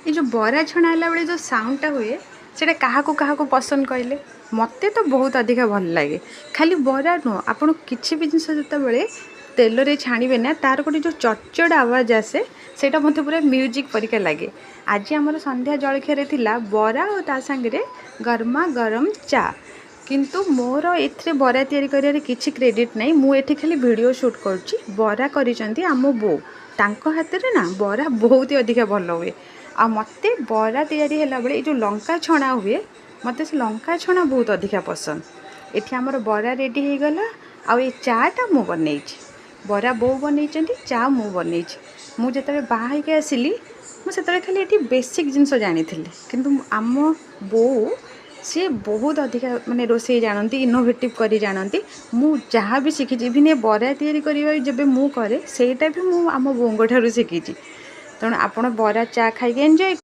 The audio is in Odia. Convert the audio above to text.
ଏ ଯେଉଁ ବରା ଛଣା ହେଲା ବେଳେ ଯେଉଁ ସାଉଣ୍ଡଟା ହୁଏ, ସେଇଟା କାହାକୁ କାହାକୁ ପସନ୍ଦ କହିଲେ? ମୋତେ ତ ବହୁତ ଅଧିକା ଭଲ ଲାଗେ। ଖାଲି ବରା ନୁହଁ, ଆପଣ କିଛି ବି ଜିନିଷ ଯେତେବେଳେ ତେଲରେ ଛାଣିବେ ନା, ତାର ଗୋଟେ ଯେଉଁ ଚଟଚଟ ଆୱାଜ ଆସେ, ସେଇଟା ମୋତେ ପୁରା ମ୍ୟୁଜିକ୍ ପରିକା ଲାଗେ। ଆଜି ଆମର ସନ୍ଧ୍ୟା ଜଳଖିଆରେ ଥିଲା ବରା ଆଉ ତା ସାଙ୍ଗରେ ଗରମା ଗରମ ଚା। କିନ୍ତୁ ମୋର ଏଥିରେ ବରା ତିଆରି କରିବାରେ କିଛି କ୍ରେଡ଼ିଟ୍ ନାହିଁ। ମୁଁ ଏଠି ଖାଲି ଭିଡ଼ିଓ ସୁଟ୍ କରୁଛି। ବରା କରିଛନ୍ତି ଆମ ବୋଉ। ତାଙ୍କ ହାତରେ ନା ବରା ବହୁତ ହି ଅଧିକା ଭଲ ହୁଏ। ଆଉ ମୋତେ ବରା ତିଆରି ହେଲାବେଳେ ଏଇ ଯେଉଁ ଲଙ୍କା ଛଣା ହୁଏ, ମୋତେ ସେ ଲଙ୍କା ଛଣା ବହୁତ ଅଧିକା ପସନ୍ଦ। ଏଠି ଆମର ବରା ରେଡ଼ି ହେଇଗଲା ଆଉ ଏ ଚାଟା ମୁଁ ବନେଇଛି। ବରା ବୋଉ ବନେଇଛନ୍ତି, ଚା ମୁଁ ବନେଇଛି। ମୁଁ ଯେତେବେଳେ ବାହା ହେଇକି ଆସିଲି, ମୁଁ ସେତେବେଳେ ଖାଲି ଏଠି ବେସିକ୍ ଜିନିଷ ଜାଣିଥିଲି। କିନ୍ତୁ ଆମ ବୋଉ ସିଏ ବହୁତ ଅଧିକା ମାନେ ରୋଷେଇ ଜାଣନ୍ତି, ଇନୋଭେଟିଭ୍ କରି ଜାଣନ୍ତି। ମୁଁ ଯାହା ବି ଶିଖିଛି, ଇଭିନ୍ ଏ ବରା ତିଆରି କରିବା ବି ଯେବେ ମୁଁ କରେ, ସେଇଟା ବି ମୁଁ ଆମ ବୋଉଙ୍କ ଠାରୁ ଶିଖିଛି। ତେଣୁ ଆପଣ ବରା ଚା ଖାଇକି ଏନ୍ଜୟ